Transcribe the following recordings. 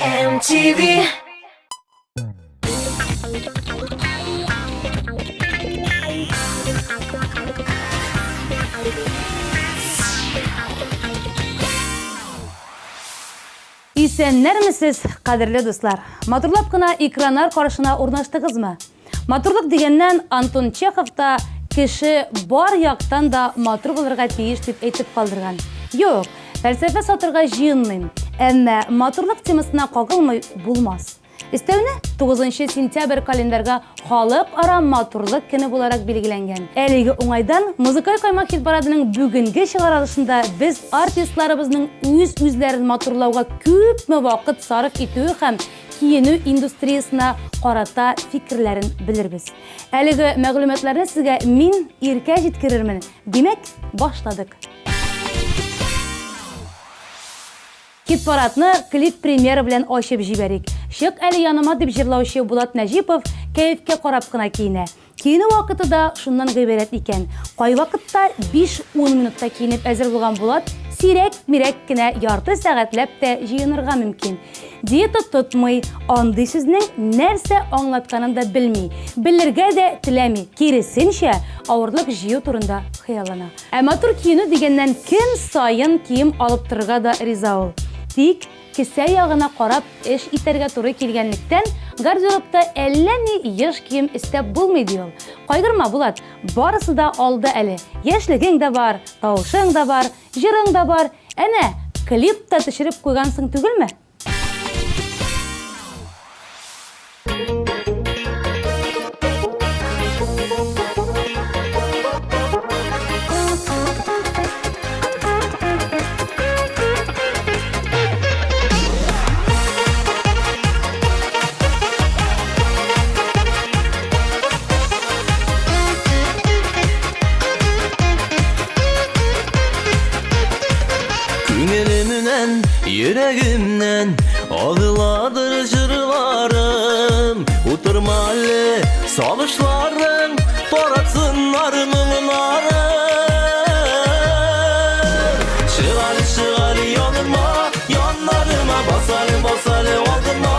MTV. Исәннәрмесез, кадерле дуслар! Матурлап кына экраннар каршына урнаштыгызмы? Матурлык дигәннән, Антон Чехов та кеше бар яктан да матур булырга тиеш дип әйтеп калдырган. Юк, фәлсәфә сатырга җыенмыйм, әмма матурлык темасына кагылмый булмас. Өстәвенә, 9 сентябрь календарьга Халыкара матурлык көне буларак билгеләнгән. Әлеге уңайдан Музыкаль каймак хит-парадының бүгенге чыгарылышында без артистларыбызның үз-үзләрен матурлауга күпме вакыт сарыф итүе һәм киенү индустриясенә карата фикерләрен белербез. Әлеге мәгълүматларны сезгә мин, Иркә җиткерермен. Димәк, башладык! Хит-парадны клип-премьера белән ачып җибәрик. Чык әле яныма дип җырлаучы Булат Нәҗипов кәефкә карап кына киенә. Киенү вакыты да шуннан гыйбарәт икән. Кайвакытта биш-ун минутта киенеп әзер булган Булат сирәк-мирәк кенә ярты сәгатьләп тә җыенырга мөмкин. Диета тотмый, андый сүзнең нәрсә аңлатканын да белми, белергә дә теләми, киресенчә, авырлык җыю турында хыяллана. Ә матур киенү дигәннән көн саен кием алып торырга да риза ул. Тик кесә ягына карап эш итәргә туры килгәнлектән, гардеробта әллә ни еш кием өстәп булмый, ди ул. Кайгырма, Булат, барысы да алда әле. Яшьлегең дә бар, тавышың да бар, җырың да бар. Әнә, клип та төшереп куйгансың түгелме? Күңелемнән, йөрәгемнән Агыладыр җырларым. Утырма әле, сагышларың Таратсыннар моңнарын. Чык әле, чык әле яныма, яннарыма, Бас әле, бас әле алдыма,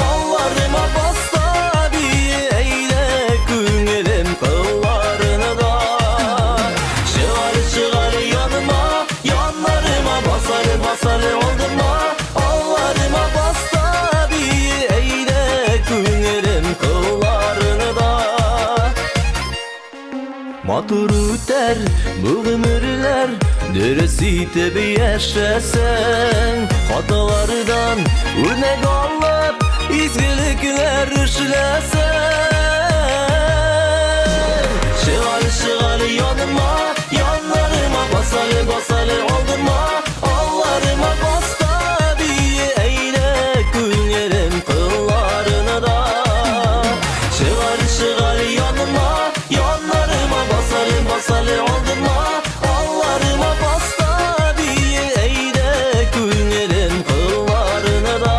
Алларыма бас та бие, Әйдә, күңелем кылларына да. Чык әле, чык әле яныма, яннарыма, Бас әле, бас әле алдыма, Алларыма бас та бие, Әйдә, күңелем кылларына да. Матур үтәр бу гомерләр, Дөрес итеп яшәсәң, Хаталардан үрнәк алып, Изгелекләр эшләсәң. Чык әле, чык әле яныма, яннарыма, Бас әле, бас әле алдыма, Алларыма бас та бие, Әйдә, күңелем кылларына да. Чык әле, чык әле яныма, яннарыма, Бас әле, бас әле алдыма, Алларыма бас та бие, Әйдә, күңелем кылларына да.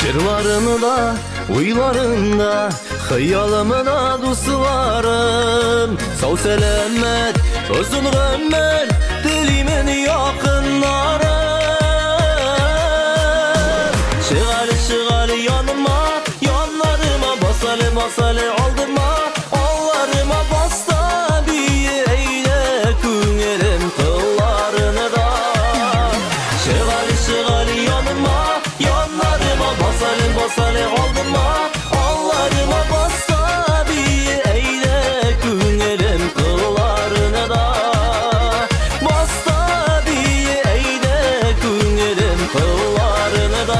Җырларымы да, уйларым да, хыялымы да, дусларым. Сау сәламәт, озын гомер телимен якыннарым. Чык әле, чык әле яныма, яннарыма, бас әле, бас әле алдыма, алларыма бас та бие, әйдә, күңелем кылларына да. Чык әле, чык әле яныма, яннарыма, бас әле, бас әле алдыма, алларыма бас та бие, әйдә, күңелем кылларына да. Бас та бие, әйдә, күңелем кылларына да.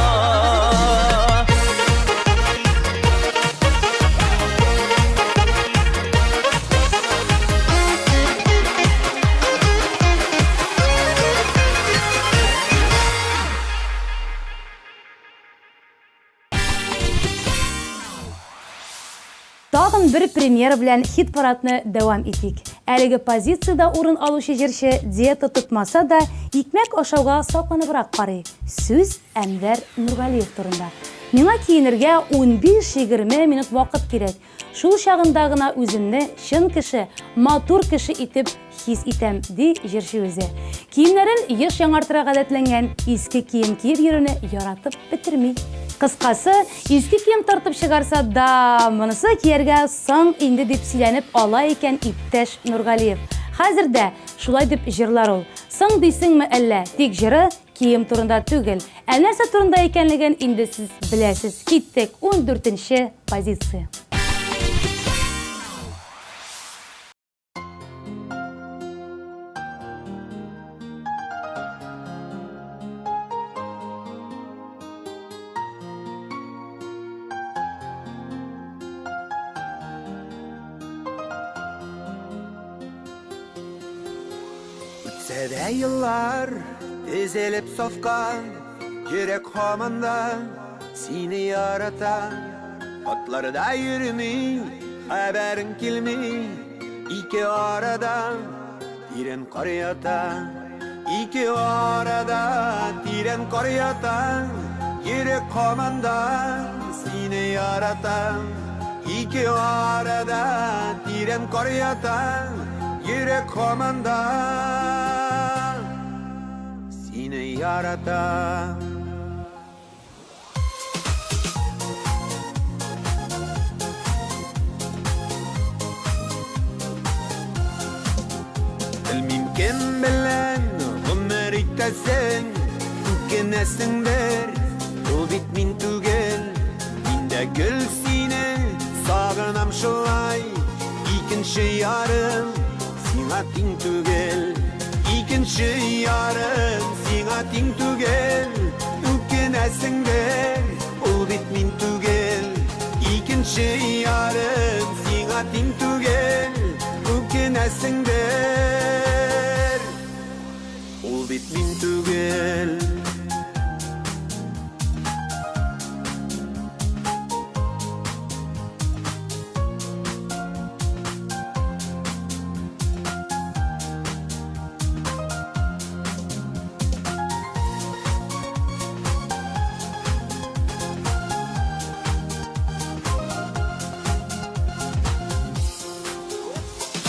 Тагын бер премьера белән хит-парадны дәвам итик. Әлеге позициядә урын алучы җырчы диета тотмаса да, икмәк ашауга сакланыбрак карый. Сүз Әнвәр Нургалиев турында. Миңа киенергә унбиш-егерме минут вакыт кирәк. Шул чагында гына үземне чын кеше, матур кеше итеп хис итәм, ди җырчы үзе. Киемнәрен еш яңартырга гадәтләнгән, иске кием киеп йөрүне яратып бетерми. Кыскасы, иске кием тартып чыгарса да, монысы кияргә соң инде дип сөйләнеп ала икән иптәш Нургалиев. Хәзер дә шулай дип җырлар ул. Соң дисеңме әллә, тик җыры Кием турында түгел, ә нәрсә турында икәнлеген инде сез беләсез. Киттек, ундүртенче позиция. Үтсә дә еллар, тезелеп сафка, Йөрәк һаман да сине ярата. Хатларда йөрми, хәбәрең килми, Ике арада тирән кар ята. Ике арада тирән кар ята, Йөрәк һаман да сине ярата. Ике арада тирән кар ята, Йөрәк һаман да сине ярата. Белмим кем белән гомер итәсең, Үкенәсеңдер, ул бит мин түгел. Мин дә гел сине сагынам шулай, Икенче ярым сиңа тиң түгел. Икенче ярым сиңа тиң түгел, Үкенәсеңдер, ул бит мин түгел. Икенче ярым сиңа тиң түгел, Үкенәсеңдер, ул бит мин түгел.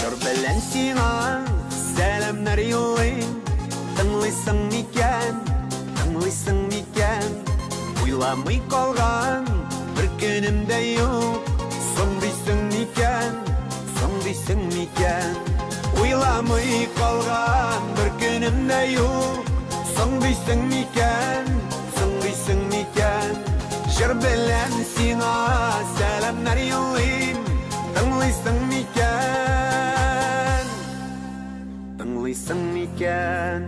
Җыр белән сиңа сәламнәр юллыйм, Тыңлыйсың микән, тыңлыйсың микән? Уйламый калган бер көнем дә юк, Соң дисең микән, соң дисең микән? Уйламый калган бер көнем дә юк, Соң дисең микән, соң дисең микән? Җыр белән сиңа сәламнәр юллыйм, Тыңлыйсың микән? Тыңлыйсың микән?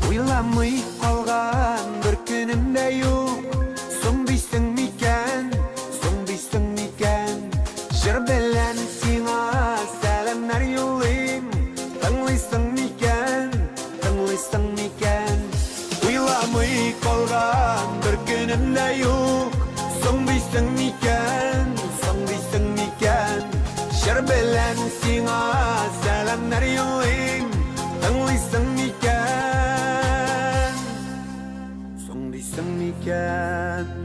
Уйламый калган бер көнем дә юк, Соң дисең микән, соң дисең микән? Җыр белән сиңа сәламнәр юллыйм, Тыңлыйсың микән, тыңлыйсың микән? Уйламый калган бер көнем дә юк, Соң дисең микән, соң дисең микән? Җыр белән сиңа сәламнәр юллыйм, Тыңлыйсың микән, соң дисең микән?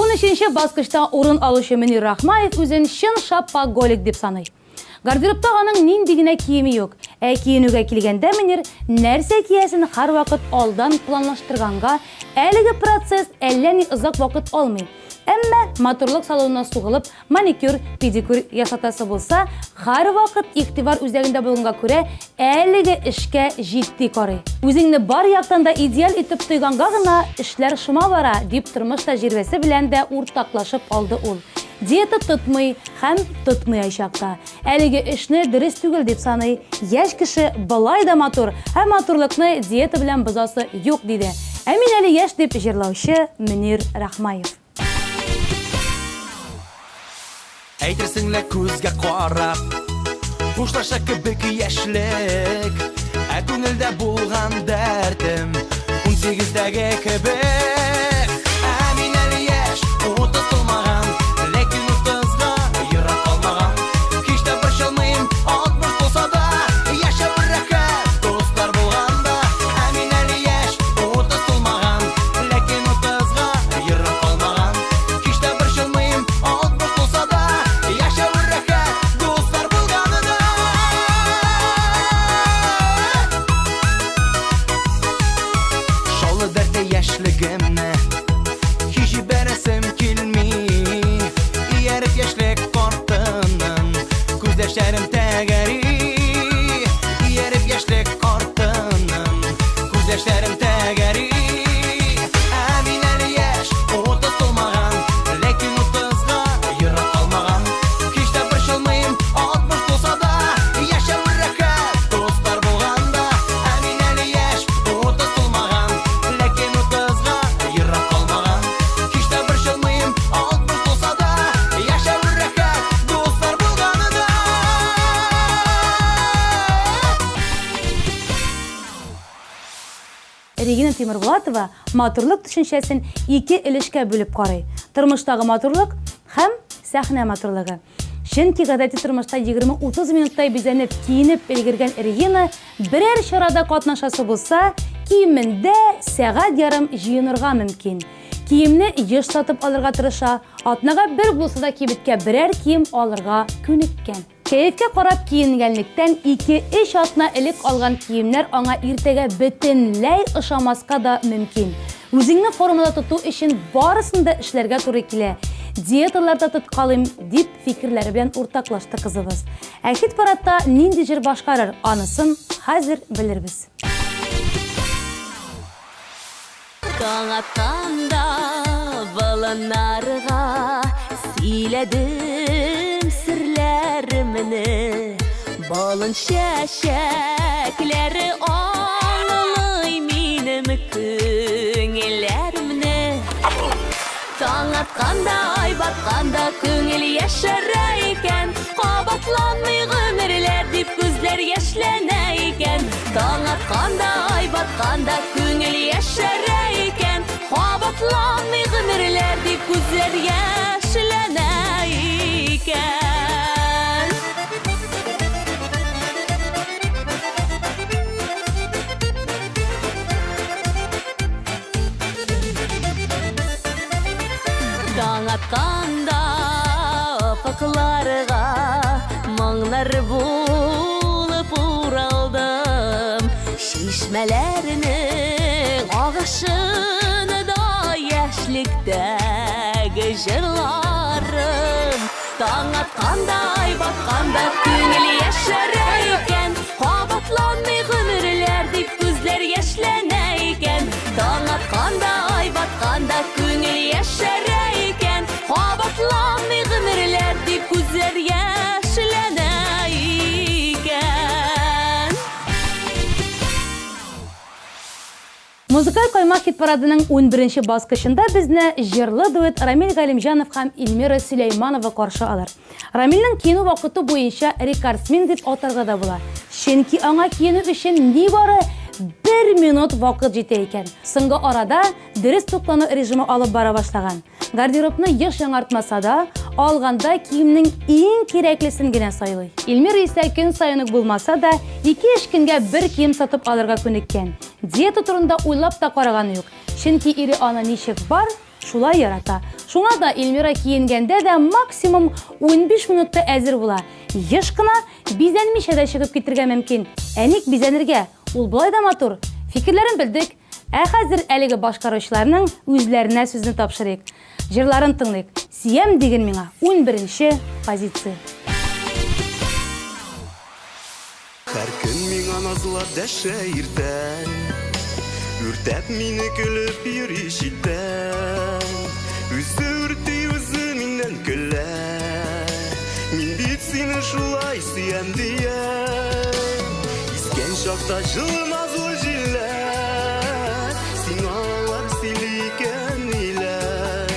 Унөченче баскычта урын алучы Мөнир Рахмаев үзен чын шопоголик дип саный. Гардеробта аның нинди генә киеме юк. Ә киенүгә килгәндә Мөнир нәрсә киясен һәрвакыт алдан планлаштырганга, әлеге процесс әллә ни озак вакыт алмый. Әмма матурлык салонына сугылып, маникюр, педикюр ясатасы булса, һәрвакыт игътибар үзәгендә булганга күрә, әлеге эшкә җитди карый. Үзеңне бар яктан да идеаль итеп тойганга гына эшләр шома бара, дип тормыш тәҗрибәсе белән дә уртаклашып алды ул. Диета тотмый һәм тотмыячак та. Әлеге эшне дөрес түгел дип саный. Яшь кеше болай да матур, ә матурлыкны диета белән бозасы юк, диде. Ә мин әле яшь дип җырлаучы Мөнир Рахмаев. Әйтерсең лә күзгә карап Хушлаша кебек яшьлек Ә күңелдә булган дәртем Унсигездәге кебек Ә мин әле яшь, утыз тулмаган Ләкин утызга ерак калмаган Һич тә борчылмыйм, 60 тулса да Яшәү рәхәт, дуслар булганда Ә мин әле яшь, 30 тулмаган Ләкин утызга ерак калмаган Һич тә борчылмыйм, 60 тулса да Яшәү рәхәт, дуслар булганына Шаулы дәртле яшьлегемне Һич җибәрәсем килми Ияреп яшьлек картыннан Күз яшьләрем тәгәри Ияреп яшьлек картыннан Күз яшьләрем тәгәри Ә мин әле яшь, 30 тулмаган Ләкин утызга ерак калмаган Һич тә борчылмыйм, 60 тулса да Яшәү рәхәт, дуслар булганда Ә мин әле яшь, 30 тулмаган Ләкин утызга ерак калмаган Һич тә борчылмыйм, 60 тулса да Яшәү рәхәт, дуслар булганында Регина Тимербулатова матурлык төшенчәсен ике өлешкә бүлеп карый, тормыштагы матурлык һәм сәхнә матурлыгы. Чөнки гадәти тормышта 20-30 минуттай бизәнеп, киенеп өлгергән Регина берәр чарада катнашасы булса, кимендә сәгать ярым җыенырга мөмкин. Киемне еш сатып алырга тырыша, атнага бер булса да кибеткә берәр кием алырга күнеккән. Кәефкә карап киенгәнлектән, ике-өч атна элек алган киемнәр аңа иртәгә бөтенләй ошамаска да мөмкин. Үзеңне формада тоту өчен барысын да эшләргә туры килә. Диеталар да тоткалыйм, дип фикерләре белән уртаклашты кызыбыз. Ә хит-парадта нинди җыр башкарыр, анысын хәзер белербез. Таң атканда болыннарга Сөйләдем серләремне. Болын чәчәкләре аңлый минем күңелләремне. Таң атканда, ай батканда күңел яшәрә икән. Кабатланмый гомерләр дип күзләр яшьләнә икән. Таң атканда, ай батканда күңел яшәрә икән. Кабатланмый гомерләр дип күзләр яшьләнә икән. Таң атканда офыкларга моңнар булып уралдым. Чишмәләрнең агышын да яшьлектәге җырларым. Таң атканда, ай батканда күңел яшәрә икән. Кабатланмый гомерләр дип күзләр яшьләнә икән. Таң атканда, ай батканда күңел яшәрә икән. Кабатланмый гомерләр дип күзләр яшьләнә икән. Музыкаль каймак хит-парадының унберенче баскычында безне җырлы дуэт Рамил Галимҗанов һәм Эльмира Сөләйманова каршы алыр. Рамилнең киенү вакыты буенча рекордсмен дип атарга да була. Чөнки аңа киенү өчен нибары бер минут вакыт җитә икән. Соңгы арада дөрес туклану режимы алып бара башлаган. Гардеробны еш яңартмаса да, алганда киемнең иң кирәклесен генә сайлый. Эльмира исә көн саен үк булмаса да, ике-өч көнгә бер кием сатып алырга күнеккән. Диета турында уйлап та караганы юк, чөнки ире аны ничек бар, шулай ярата. Шуңа да Эльмира киенгәндә дә максимум 15 минутта әзер була. Еш кына бизәнмичә дә чыгып китергә мөмкин. Ә ник бизәнергә? Ул болай да матур. Фикерләрен белдек. Ә хәзер әлеге башкаручыларның үзләренә сүзне тапшырыйк. Җырларын тыңлыйк. Сөям диген миңа, унберенче позиция. Һәр көн миңа назлап дәшә иртән, Үртәп мине көлеп йөри читтән. Үзе үрти, үзе миннән көлә. шулай сөям дия. Искән чакта җылы назлы җилләр, Сиңа алар сөйли икән ниләр.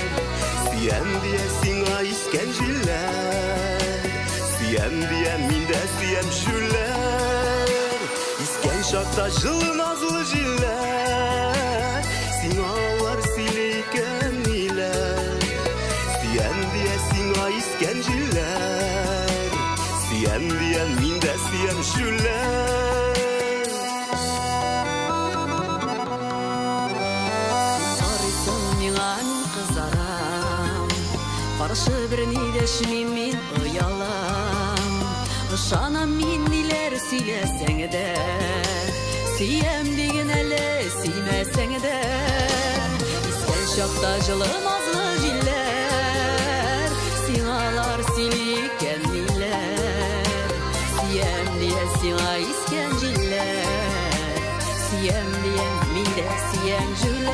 Сөям дия сиңа искән җилләр, Сөям дия мин дә сөям җүләр. Искән чакта җылы назлы җилләр, Сиңа алар сөйли икән ниләр. Сөям дия сиңа искән җилләр, Сөям дия мин дә сөям җүләр. Карыйсың миңа, мин кызарам. Каршы берни дәшмим, мин оялам. Ышанам мин ниләр сөйләсәң дә. Сөям диген әле, сөймәсәң дә. Искән чакта җылы назлы җилләр, Сиңалар сөйли икән ниләр. Сөям дия сиңа искән җилләр, Сөям дия мин дә сөям җүләр.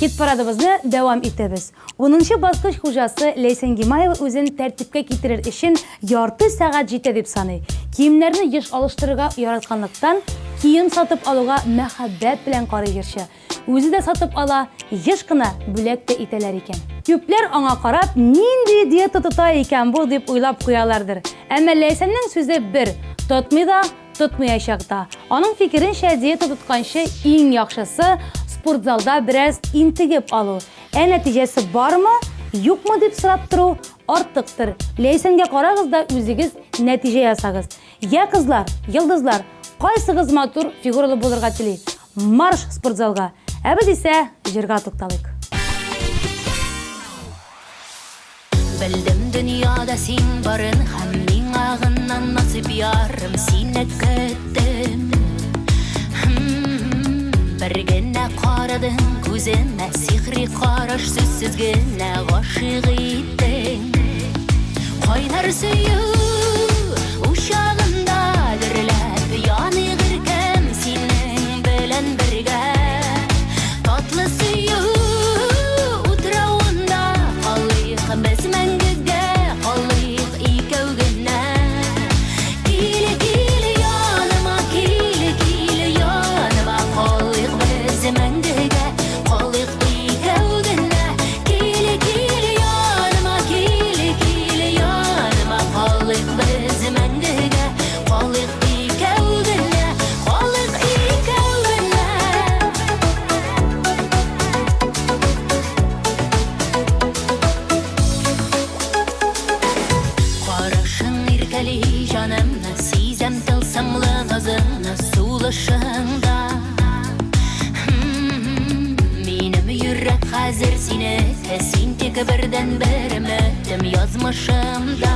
Хит парадыбызны дәвам итәбез. Унынчы баскыч хуҗасы Ләйсән Гимаева үзен тәртипкә китерер өчен ярты сәгать җитә дип саный. Киемнәрне еш алыштырырга яратканлыктан, кием сатып алуга мәхәббәт белән карый җырчы. Үзе дә сатып ала, еш кына бүләк тә итәләр икән. Күпләр аңа карап, нинди диета тота икән бу дип уйлап куялардыр. Әмма Ләйсәннең сүзе бер, тотмый да, Тотмаячак та. Аның фикеренчә, диета тотканчы иң яхшысы, спортзалда бераз интегеп алу. Ә нәтиҗәсе бармы, юкмы дип сорап тору артыктыр. Ләйсәнгә карагыз да үзегез нәтиҗә ясагыз. Я кызлар, йолдызлар, кайсыгыз матур фигуралы булырга тели? Марш спортзалга! Ә без исә җырга тукталыйк. Белдем дөньяда син барын һәм миңа гына насыйп ярым сине көттем. Бер генә карадың күземә, сихри караш сүзсез генә гашыйк иттең. Кайнар сөю учагында дөрләп яныйк иркәм синең белән бергә. Татлы сөю утравында калыйк без мәңгегә, калыйк икәү генә. Кил, кил яныма, кил, кил яныма, калыйк без мәңгегә, калыйк икәү генә. Кил, кил яныма, кил, кил яныма, калыйк без мәңгегә, калыйк икәү генә, калыйк икәү генә. Карашың иркәли җанымны, сизәм тылсымлы назыңны сулышыңда. Минем йөрәк хәзер синеке, син тик бердәнбер өметем язмышымда.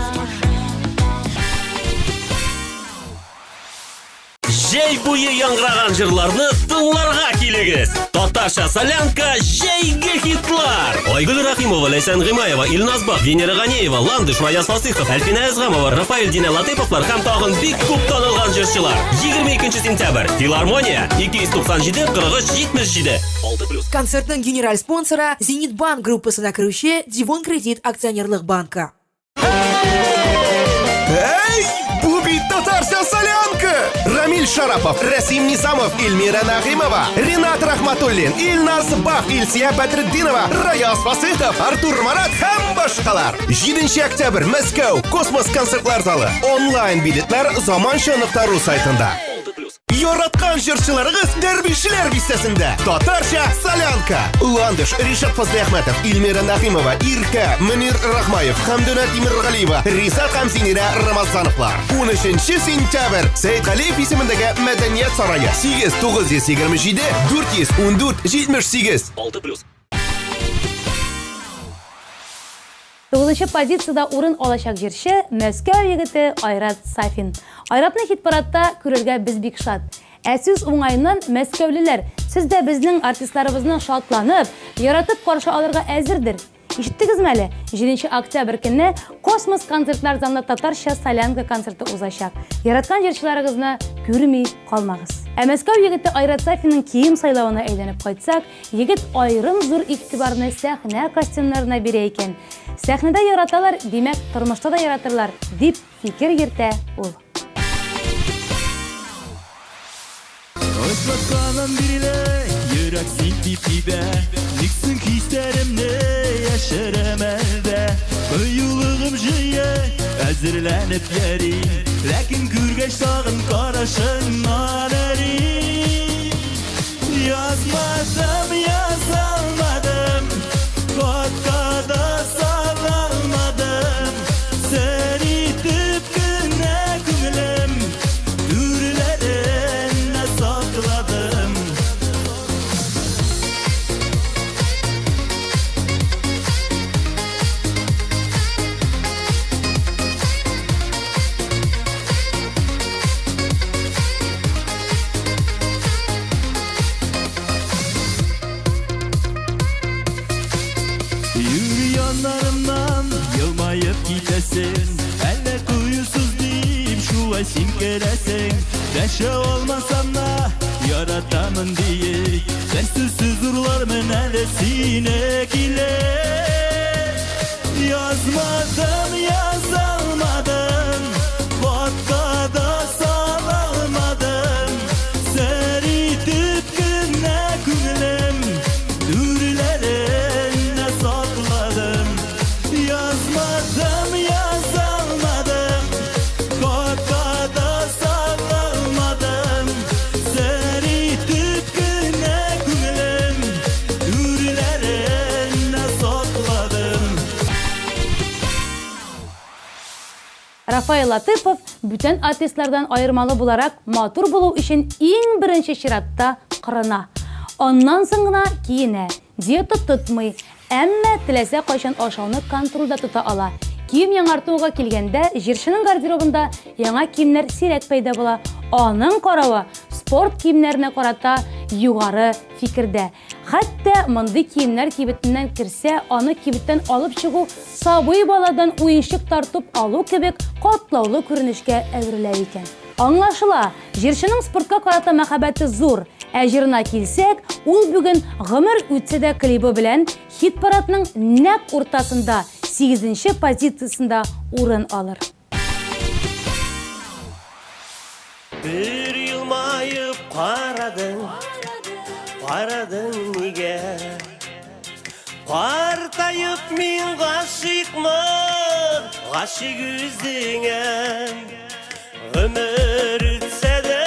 Җәй буе яңгыраган җырларны тыңларга килегез! Татарча солянка җәйге хитлар! Айгөл Рахимова, Ләйсән Гыймаева, Илназ Бах, Венера Ганеева, Ландыш, Раяз Фасыйхов, Әлфинә Әзгамова, Рафаэль Динә Латыйповлар һәм тагын бик күп танылган җырчылар. 22 сентябрь, Филармония, 297 43 77. 6 плюс. Концертның генераль спонсоры Зенит Банк группасына керүче Дивон Кредит акционерлык банкы. Әй, бу бит татарча солянка! Рамиль Шарапов, Рәсим Низамов, Эльмира Нагыймова, Ренат Рахматуллин, Илназ Бах, Илсия Бәдретдинова, Раяз Фасыйхов, Артур Марат һәм башкалар. 7 октябрь, Мәскәү, Космос концертлар залы. Онлайн билетлар заманча.ру сайтында. Яраткан җырчыларыгыз Дәрвишләр бистәсендә. Татарча солянка. Ландыш, Ришат Фазлыәхмәтов, Эльмира Нәгыймова, Иркә, Мөнир Рахмаев, Хәмдүнә Тимергалиева, Ризат һәм Зинирә Рамазановлар. 13 сентябрь, Сәетгалиев исемендәге Мәдәният сарае. 8 927 414 78. 6 плюс. Тугызынчы позициядә урын алачак җырчы, Мәскәү егете Айрат Сафин. Айратны хит-парадта күрергә без бик шат. Ә сүз уңаеннан, мәскәүлеләр, сез дә безнең артистларыбызны шатланып, яратып каршы алырга әзердер? Ишеттегезме әле? Җиденче октябрь көнне Космос концертлар залында татарча солянка концерты узачак. Яраткан җырчыларыгызны күрми калмагыз. Ә Мәскәү егете Айрат Сафинның кием сайлавына әйләнеп кайтсак, егет аерым зур игътибарны сәхнә костюмнарына бирә икән. Сәхнәдә яраталар, димәк, тормышта да яратырлар, дип фикер йөртә ул. Очратканнан бирле йөрәк син дип тибә. Ник соң хисләремне яшерәм әлдә? Кыюлыгым җыеп, әзерләнеп йөрим. Ләкин күргәч тагын карашыңнан эрим. Язмадым, язалмадым, хатка да салалмадым. Сер итеп кенә күңелем түрләрендә сакладым. Йөри яннарымнан елмаеп китәсең, Әллә кыюсыз дип шулай син керәсең. Дәшә алмасам да яратамын диеп, Бер сүзсез урлармын әле сине килеп. Язмадым, язалмадым, хатка да салалмадым. Сер итеп кенә күңелем түрләрендә сакладым. Язмадым, язалмадым, хатка да салалмадым. Сер итеп кенә күңелем түрләрендә сакладым. Рафаэль Латыпов бүтән артистлардан аермалы буларак матур булу өчен иң беренче чиратта кырына. Аннан соң гына киенә. Диета тотмый, әмма теләсә кайчан ашауны контрольдә тота ала. Кием яңартуга килгәндә, җырчының гардеробында яңа киемнәр сирәк пәйда була. Аның каравы, спорт киемнәренә карата югары фикердә. Хәтта мондый киемнәр кибетеннән керсә, аны кибеттән алып чыгу сабый баладан уенчык тартып алу кебек катлаулы күренешкә әверелә икән. Аңлашыла, җырчының спортка карата мәхәббәте зур. Ә җырына килсәк, ул бүген Гомер үтсә дә клибы белән хит-парадның нәкъ уртасында, сигезенче позициясендә урын алыр. Бер елмаеп карадың, карадың нигә? Картаеп мин гашыйкмын, гашыйк үзеңә. Гомер үтсә дә,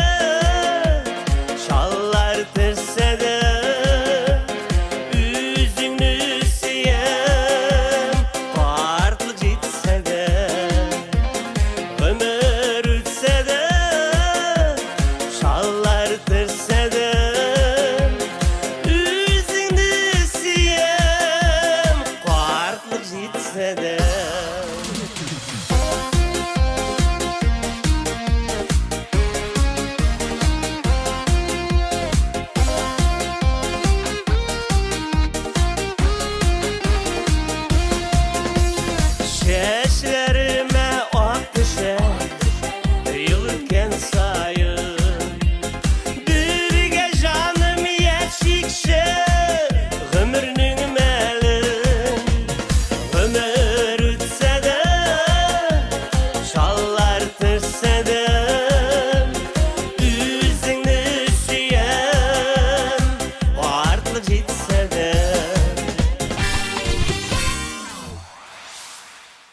чаллар төшсә дә, үзеңне сөям, картлык җитсә дә. Гомер үтсә дә, чаллар төшсә дә, үзеңне сөям, картлык җитсә дә. Чәчләремә ак төшә, ел үткән саен. Бергә җаным яшикче, гомернең мәлен. Гомер үтсә дә, чаллар төшсә дә, үзеңне сөям, картлык җитсә дә.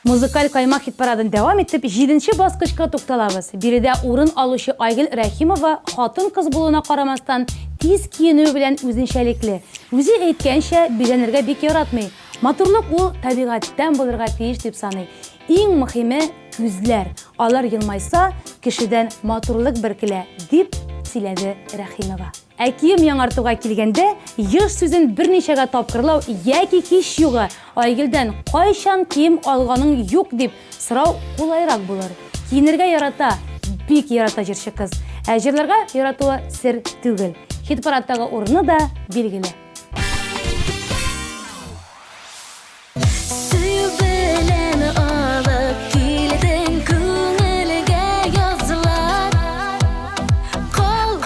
Музыкаль каймак хит-парадын дәвам итеп, җиденче баскычка тукталабыз. Биредә урын алучы Айгөл Рәхимова хатын-кыз булуына карамастан, тиз киенүе белән үзенчәлекле. Үзе әйткәнчә, бизәнергә бик яратмый. Матурлык ул табигатьтән булырга тиеш дип саный. Иң мөхиме, күзләр. Алар елмайса, кешедән матурлык бөркелә, дип сөйләде Рәхимова. Ә кием яңартуга килгәндә, еш сүзен берничәгә тапкырлау яки һич югы Айгөлдән кайчан кием алганың юк дип сорау кулайрак булыр. Киенергә ярата, бик ярата җырчы кыз. Ә җырларга яратуы сер түгел. Хит-парадтагы урыны да билгеле. Сөю белән алып килдең күңелгә язлар. Кал,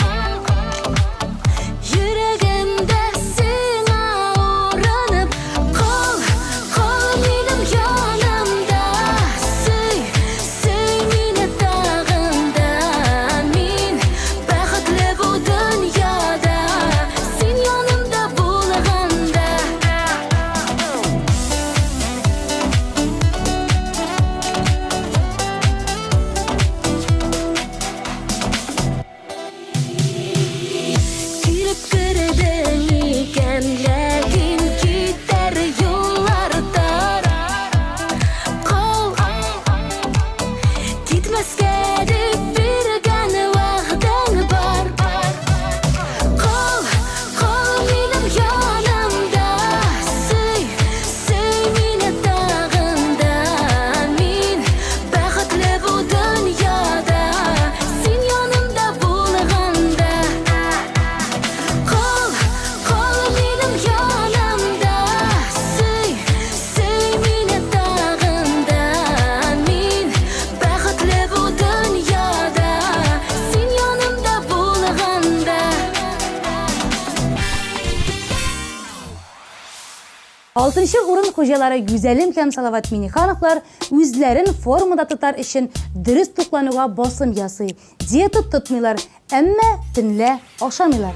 Алтынчы урын хуҗалары Гүзәлем һәм Салават Минихановлар үзләрен формада тотар өчен дөрес туклануга басым ясый. Диета тотмыйлар, әмма төнлә ашамыйлар.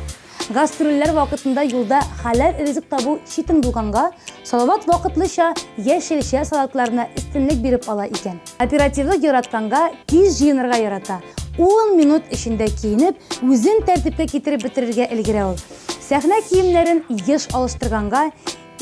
Гастрольләр вакытында юлда хәләл ризык табу читен булганга, Салават вакытлыча яшелчә салатларына өстенлек биреп ала икән. Оперативлык яратканга, тиз җыенырга ярата. Ун минут эчендә киенеп, үзен тәртипкә китереп бетерергә өлгерә ул. Сәхнә киемнәрен еш алыштырганга,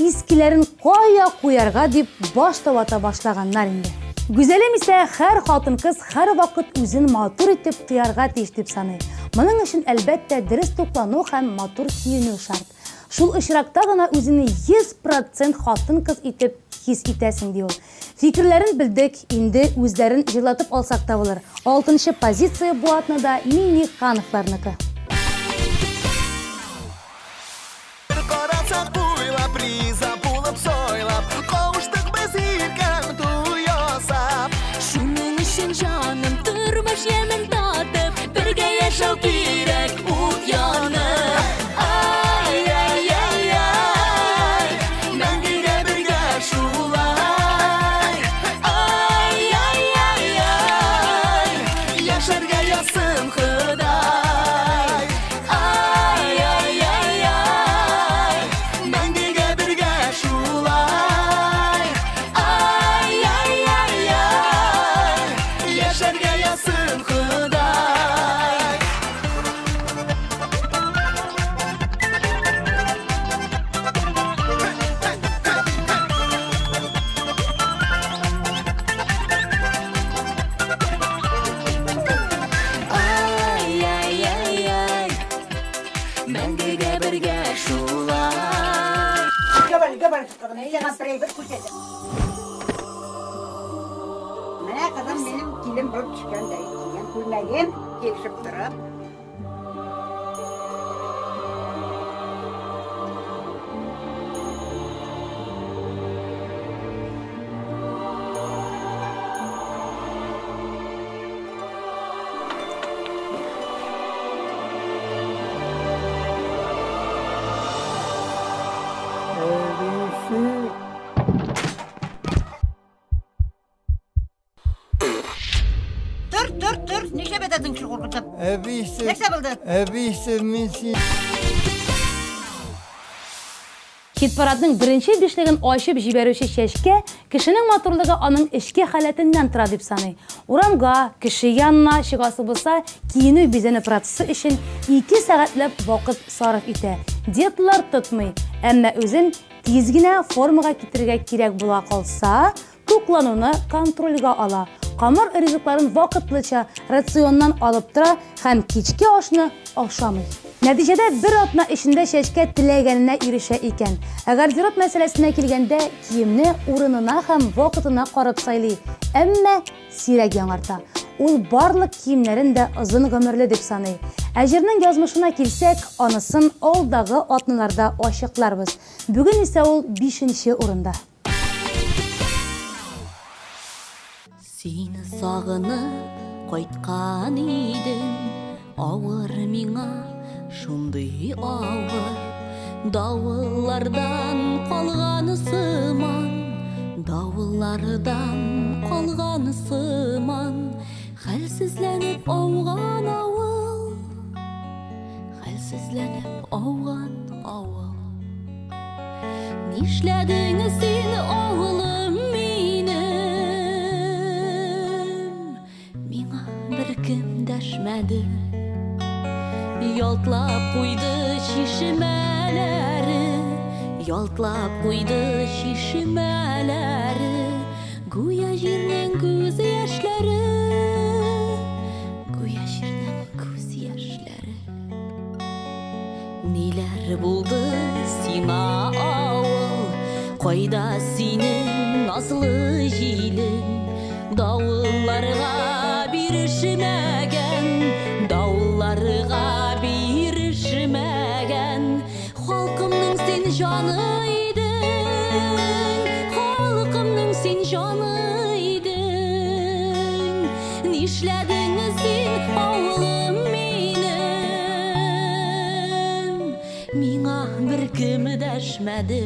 искеләрен кая куярга дип баш та вата башлаганнар инде. Гүзәлем исә һәр хатын-кыз һәрвакыт үзен матур итеп тоярга тиеш дип саный. Моның өчен, әлбәттә, дөрес туклану һәм матур киенү шарт. Шул очракта гына үзеңне 100 процент хатын-кыз итеп хис итәсең, ди ул. Фикерләрен белдек, инде үзләрен җырлатып алсак та булыр. Алтынчы позиция бу атнада Миңнехановларныкы. Бер карасак буйлап, риза булып сайлап, Кавыштык без иркәм туй ясап. Шуның өчен җаным тормыш ямен татып, бергә яшәү кирәк ут янып. Ай-яй-яй-яй, мәңгегә бергә шулай. Ай-яй-яй-яй, яшәргә язсын Ходай. Ай-яй-яй-яй, мәңгегә бергә шулай. Ай-яй-яй-яй, яшәргә язсын Ходай. Ай-яй-яй-яй, мәңгегә бергә шулай. Менә кызым минем килен булып төшкәндәй кигән күлмәгем килешеп тора. Тор, тор, тор. Нишләп ятасың кеше куркытып? Әбисе, Нәрсә булды? әбисе, мин сине Хит-парадның беренче бишлеген ачып җибәрүче Чәчкә кешенең матурлыгы аның эчке халәтеннән тора дип саный. Урамга, кеше янына чыгасы булса, киенү-бизәнү процессы өчен ике сәгатьләп вакыт сарыф итә. Диеталар тотмый, әмма үзен тиз генә формага китерергә кирәк була калса, Туклануны контрольгә ала, камыр ризыкларын вакытлыча рационнан алып тора һәм кичке ашны ашамый. Нәтиҗәдә бер атна эчендә чәчкә теләгәненә ирешә икән. Ә гардероб мәсьәләсенә килгәндә, киемне урынына һәм вакытына карап сайлый, әмма сирәк яңарта. Ул барлык киемнәрен дә озын гомерле дип саный. Ә җырның язмышына килсәк, анысын алдагы атналарда ачыкларбыз. Бүген исә ул бишенче урында. Сине сагынып кайткан идем, авыр миңа, шундый авыр. Давыллардан калган сыман, давыллардан калган сыман, хәлсезләнеп ауган авыл, хәлсезләнеп ауган авыл. Нишләдең син, авылым минем? Миңа беркем дәшмәде. Ялтлап куйды чишмәләре, ялтлап куйды чишмәләре, гүя җирнең күз яшьләре, гүя җирнең күз яшьләре. Ниләр булды сиңа, авыл? Кайда синең назлы җилең? Давылларга бирешмәгән, давылларга бирешмәгән. Халкымның син җаны идең, халкымның син җаны идең. Нишләдең син, авылым минем? Миңа беркем дәшмәде.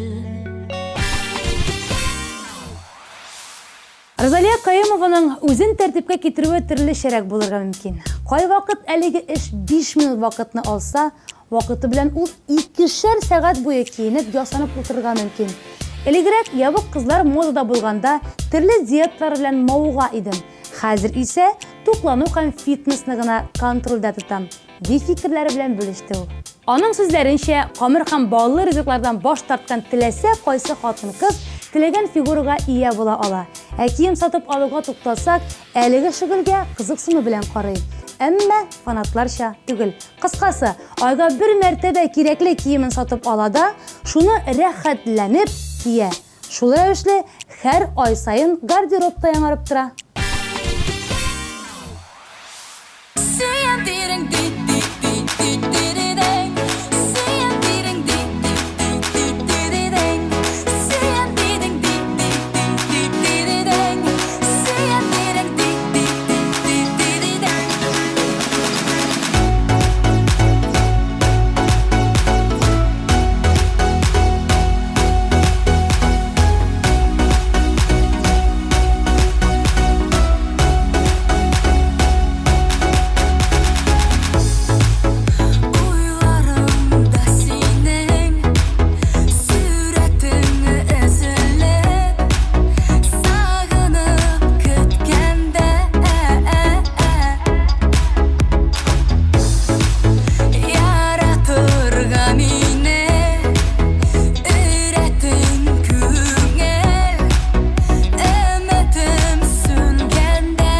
Розалия Каюмованың үзен тәртипкә китерүе төрлечәрәк булырга мөмкин. Кайвакыт әлеге эш 5 минут вакытны алса, вакыты белән ул икешәр сәгать буе киенеп, ясанып утырырга мөмкин. Элегрәк ябык кызлар модада булганда төрле диеталар белән мавыга идем. Хәзер исә туклану һәм фитнесны гына контрольдә тотам, ди фикерләре белән бүлеште ул. Аның сүзләренчә, камыр һәм баллы ризыклардан баш тарткан теләсә кайсы хатын-кыз теләгән фигурага ия була ала. Ә кием сатып алуга тукталсак, әлеге шөгыльгә кызыксыну белән карый. Әмма фанатларча түгел. Кыскасы, айга бер мәртәбә кирәкле киемен сатып ала да, шуны рәхәтләнеп кия. Шул рәвешле һәр ай саен гардероб та яңарып тора. Уйларымда синең сурәтең өзелеп, сагынып көткәндә. Яратырга мине өйрәтең күңел, өметем сүнгәндә.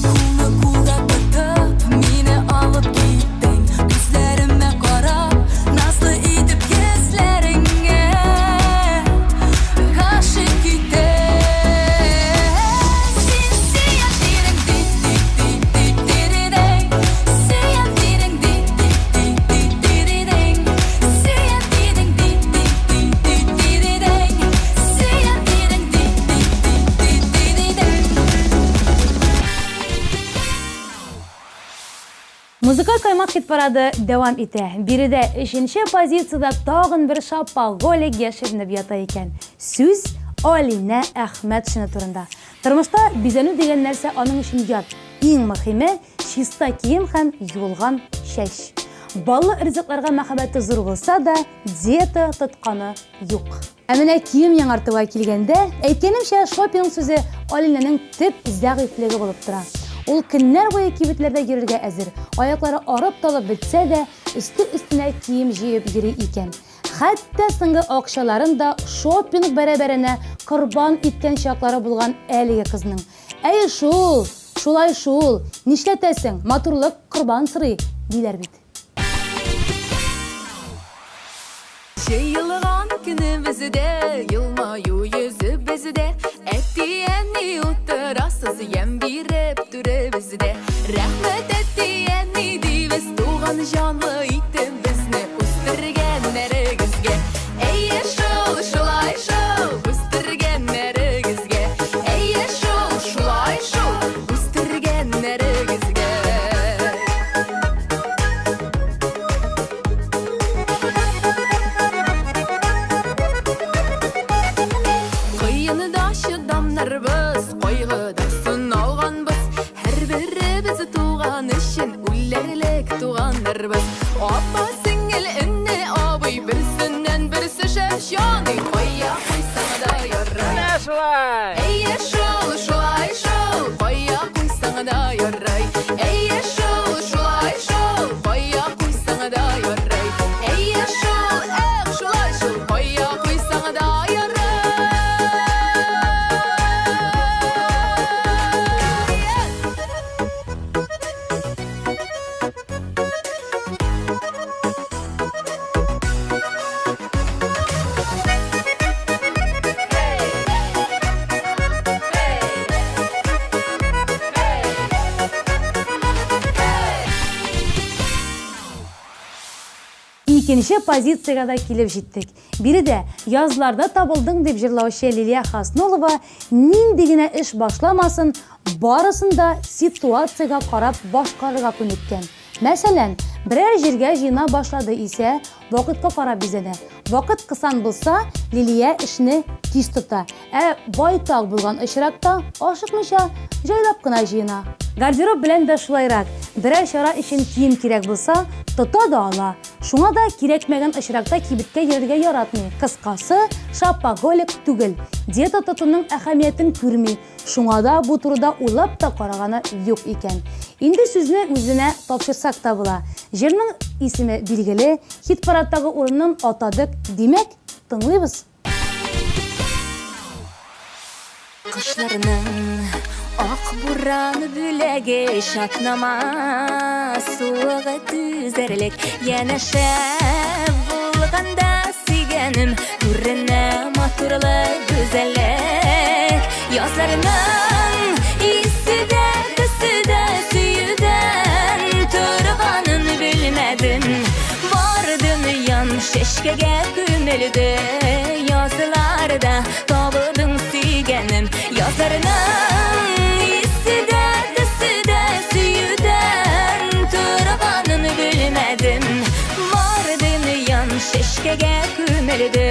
Кулны кулга тотып, мине алып киттең, күзләремә карап, назлы итеп йөзләреңә гашыйк иттең. Син сөям дидең, ди ди ди ди дидең. Сөям дидең, ди ди ди ди дидең. Сөям дидең, ди ди ди ди дидең. Сөям дидең, ди ди ди ди дидең. Музыкаль каймак хит-парады дәвам итә. Биредә өченче позициядә тагын бер шапоголик яшеренеп ята икән. Сүз Алинә Әхмәтшина турында. Тормышта бизәнү дигән нәрсә аның өчен ят. Иң мөһиме, чиста кием һәм юылган чәч. Баллы ризыкларга мәхәббәте зур булса да, диета тотканы юк. Ә менә кием яңартуга килгәндә, әйткәнемчә, шопинг сүзе Алинәнең төп зәгыйфьлеге булып тора. Ул көннәр буе кибетләрдә йөрергә әзер, аяклары арып-талып бетсә дә, өсте-өстенә кием җыеп йөри икән. Хәтта соңгы акчаларын да шопинг бәрабәренә корбан иткән чаклары булган әлеге кызның. Әй шул, шулай шул, нишләтәсең, матурлык корбан сорый, диләр бит. Җыелган көнебездә, елмаю йөзебездә, Әти-әни утырасыз ямь биреп түребездә. Рәхмәт, әти-әни, дибез, туган җанлы итеп безне үстергәннәрегезгә. Әйе шул, шулай шул, үстергәннәрегезгә. Әйе шул, шулай шул, үстергәннәрегезгә. Кыенда чыдамнарбыз, кайгыда сыналганбыз. Һәрберебез туган өчен үләрлек туганнарбыз. Апа, сеңел, эне, абый, берсеннән берсе шәп җаный. Кая куйсаң да ярый. Менә шулай! Әйе шул, шулай шул, кая куйсаң да ярый. Әйе шул, шулай шул, кая куйсаң да ярый. Әйе шул, эх, шулай шул, кая куйсаң да ярый. Икенче позициягә дә килеп җиттек. Биредә Язларда табылдың дип җырлаучы Лилия Хаснулова нинди генә эш башламасын, барысын да ситуациягә карап башкарырга күнеккән. Мәсәлән, берәр җиргә җыена башлады исә, вакытка карап бизәнә. Вакыт кысан булса, Лилия эшне тиз тота. Ә байтак булган очракта, ашыкмыйча, җайлап кына җыена. Гардероб белән дә шулайрак. Берәр чара өчен кием кирәк булса, тота да ала. Шуңа да кирәкмәгән очракта кибеткә йөрергә яратмый. Кыскасы, шопоголик түгел. Диета тотуның әһәмиятен күрми. Шуңа да бу турыда уйлап та караганы юк икән. Инде сүзне үзенә тапшырсак та була. Җырның исеме билгеле, хит-парадтагы урынын атадык, димәк, тыңлыйбыз. Кышларның ак буран бүләге чатнама суыгы түзәрлек янәшә булганда сөйгәнем күренә матурлык гүзәллек язларның исе дә төсе дә сөюдән торганын белмәдем бар дөньям чәчкәгә күмелде язларда Табылдың сөйгәнем Язларның исе дә, төсе дә сөюдән торганын белмәдем Бар дөньям чәчкәгә күмелде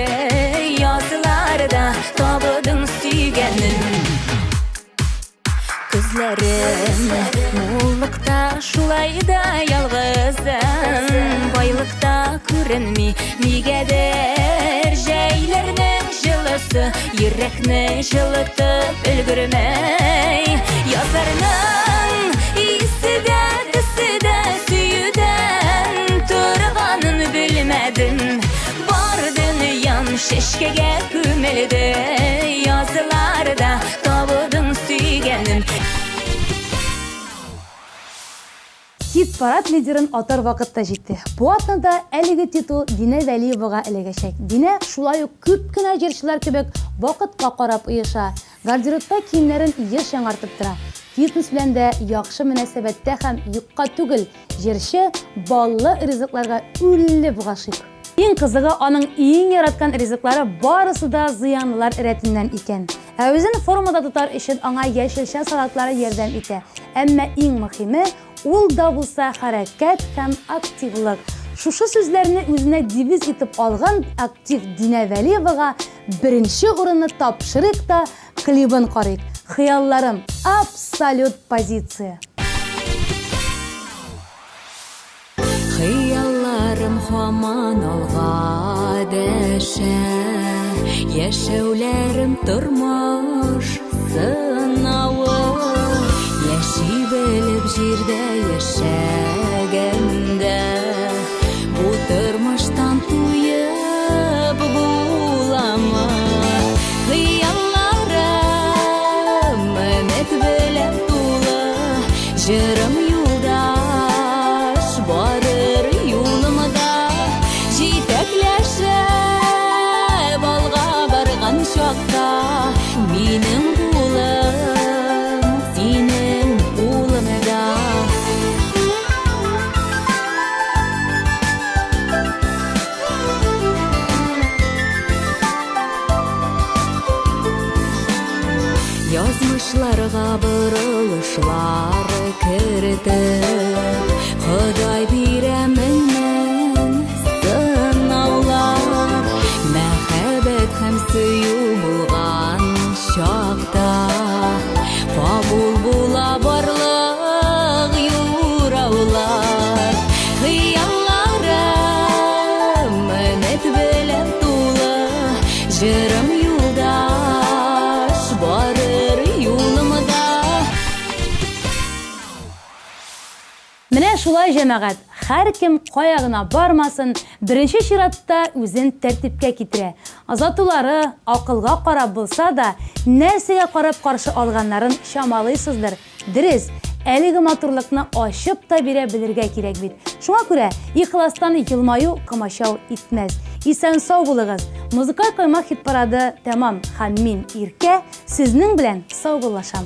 Язларда табылдың сөйгәнем Көзләрем муллыкта шулай да ялгызым Байлыкта күренми нигәдер Җәйләрнең җылысы йөрәкне җылытып өлгермәй Язларның исе дә төсе дә сөюдән торганын белмәдем Бар дөньям чәчкәгә күмелде Язларда Табылдың сөйгәнем. Хит-парад лидерын атар вакыт та җитте. Бу атнада әлеге титул Динә Вәлиевага эләгәчәк. Динә шулай ук күп кенә җырчылар кебек вакытка карап оеша. Гардеробта киемнәрен еш яңартып тора. Фитнес белән дә яхшы мөнәсәбәттә һәм юкка түгел, җырчы баллы ризыкларга үлеп гашыйк. Иң кызыгы, аның иң яраткан ризыклары барысы да зыянлылар рәтеннән икән. Ә үзен формада тотар өчен аңа яшелчә салатлары ярдәм итә. Әмма иң мөхиме, ул да булса хәрәкәт һәм активлык. Шушы сүзләрне үзенә девиз итеп алган актив Динә Вәлиевага беренче урынны тапшырыйк та, клибын карыйк. Хыялларым, абсолют позиция! Хыялларым һаман алга дәшә, Яшәүләрем тормыш сынавы. Яши белеп җирдә яшәгәндә, Бу тормыштан туеп буламы? Хыялларым өмет белән тулы, Җырым юлдаш барыр юлымда, Җитәкләшеп алга барган чакта, Минем кулым синең кулыңда. Язмышларга борылышлар кертеп, Ходай бирә меңнән сынаулар. Мәхәббәт һәм сөю булган чакта, Кабул була барлык юраулар. Хыялларым өмет белән тулы, Җырым юлдаш барыр юлымда. Менә шулай, җәмәгать, һәркем кая гына бармасын, беренче чиратта үзен тәртипкә китерә. Озатулары акылга карап булса да, нәрсәгә карап каршы алганнарын чамалыйсыздыр. Дөрес, әлеге матурлыкны ачып та бирә белергә кирәк бит. Шуңа күрә ихластан елмаю комачау итмәс. Исән-сау булыгыз! Музыкаль каймак хит-парады тәмам һәм мин, Иркә, сезнең белән саубуллашам.